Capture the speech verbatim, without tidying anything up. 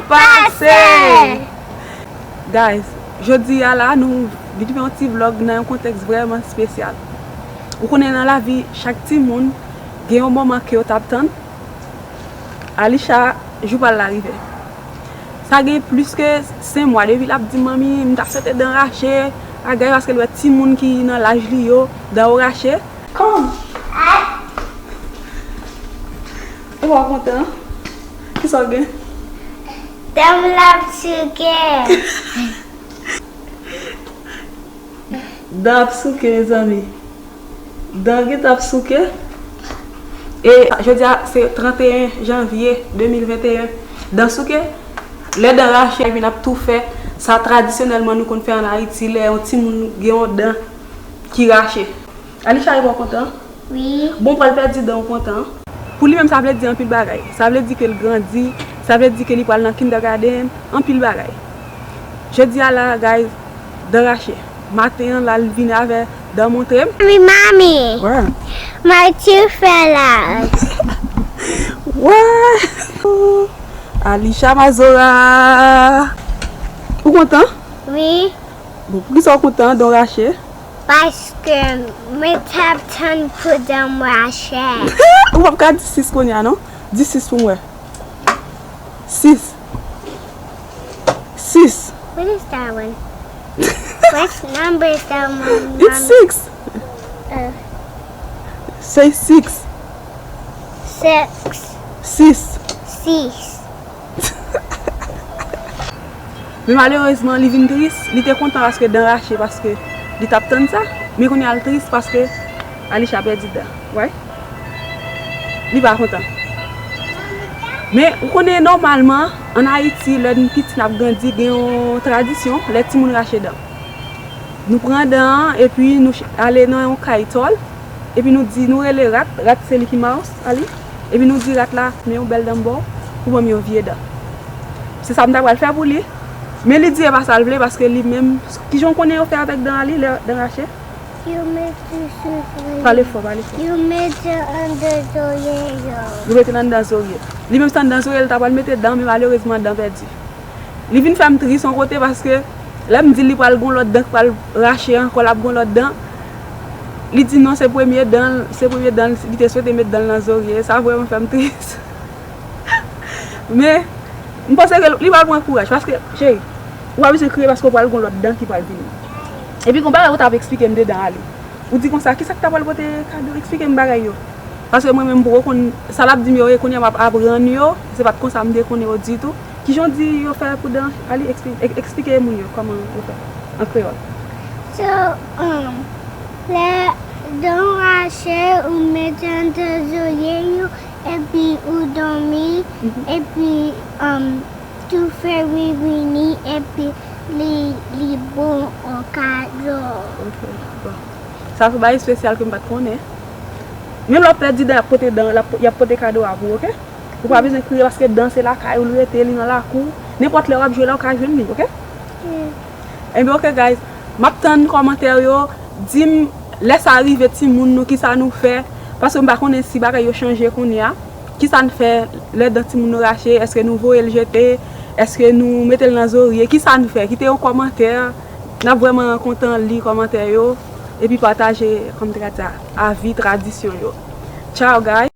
Pase! Guys, jodi a la, nou vin fè yon ti vlog nan yon kontèks vrèman espesyal. Ou konnen nan lavi, chak timoun gen yon moman ke yo t ap tann. Alisha, jou pa l la rive. Sa gen plis ke senk mwa depi l ap di, "Manmi, m ta swete dan rache." Agay, paske l wè timoun ki nan laj li yo, dan yo rache. Kòman? Ou pa kontan? Kisa w gen? Dan m l ap souke. Dan ap souke, mezanmi. Dan gentan ap souke. E jodi a, se trannteyen janvye de mil venteyen. Dan souke, lè dan rache, epi n ap toufe. Sa tradisyonèlman nou konn fè ann Ayiti, lè yon timoun gen yon dan ki rache. Alisha, e pa w kontan? Wi. Bon, pral pèdi dan w kontan. Pou li menm, sa vle di anpil bagay. Sa vle di ke l grandi, sa vle di ke li pral nan kindergarten, anpil bagay. Jodi a la, guys, dan rache. Maten an la, l vin avè dan montre m. Mami, mami. Wè. Mwen tou fè la. Wè. Alisha Mazora. Ou kontan? Wi. Bon, poukisa w kontan, dan w rache? Paske mwen t ap tann pou dan m rache. Ou p ap ka di sis kounye a, non? Di sis pou mwen. Sis. Sis. What is that one? What number is that one? It's six. Uh, Say six. Six. Sis. Sis. Men malerezman, li vin tris. Li te kontan paske dan rache, paske li t ap tann sa. Men kounye a l tris paske Alisha pèdi dan. Wè? Li pa kontan. Men, ou konnen, nòmalman, ann Ayiti, lè n piti, n ap grandi, gen yon tradisyon, lè timoun rache dan. Nou pran dan an, epi nou ch-, ale nan yon kay tòl, epi nou di, nou rele rat, rat se li ki mouse, ali, epi nou di rat la, "Men yon bèl dan m ba w, pou ban m yon vye dan." Se sa m ta pral fè pou li. Men li di e pa sa l vle, paske li menm, kijan w konnen yo fè avèk dan ali, lè dan rache? Yo mete sou zòrye. Pale fò, pale fò. Yo mete anndan zòrye yo. Yo mete l anndan zòrye. Li menm se anndan zòrye l ta pral mete dan, men malerezman dan pèdi. Li vin fè m tris yon kote paske lè m di l li pral gon lòt dan ki pral rache ankò, l ap gon lòt dan. Li di non, se premye dan, se premye dan li te swete met dan l nan zòrye. Sa vrèman fè m tris. Men, m panse ke li pral pran kouraj paske, cheri, ou pa bezwen kriye paske w pral gon lòt dan ki pral vini. Epi gon bagay ou t ap eksplike m de dan ali. Ou di konsa, kisa k ta pral pote kado? Eksplike m bagay yo. Paske mwen menm m poko konn sa l ap di m yo, e kounye a m ap aprann yo, se pa t konsa m te konnen yo ditou. Kijan w di yo fè pou dan ali? Ekspli-, ek-, eksplike moun yo kòman yo fè an kreyòl. So, um, lè dan w rache, ou mete anndan zòrye yo, epi ou dòmi, mhm, epi, um, toufe wiwini, epi li, li bon an kado. Ok, bon. Sa se yon bagay espesyal ke m pa t konnen. Menm lè w ap pèdi dan, y ap pote dan, l ap, y ap pote kado a pou ou, ok? Ou pa bezwen kriye paske dan se lakay ou l rete, li nan lakou. Nenpòt lè w ap jwe la, ou ka jwenn li, ok? Hmm. Ebyen, ok, guys. M ap tann kòmantè yo. Di m, lè sa rive timoun nou, kisa nou fè? Paske m pa konnen si bagay yo chanje kounye a. Kisa n fè lè dan timoun nou rache? Èske nou voye l jete? Èske nou mete l nan zòrye? Kisa n fè? Kite yon kòmantè. N ap vrèman kontan li kòmantè yo. Epi pataje, kòm te ka di a, avi, tradisyon yo. Ciao, guys.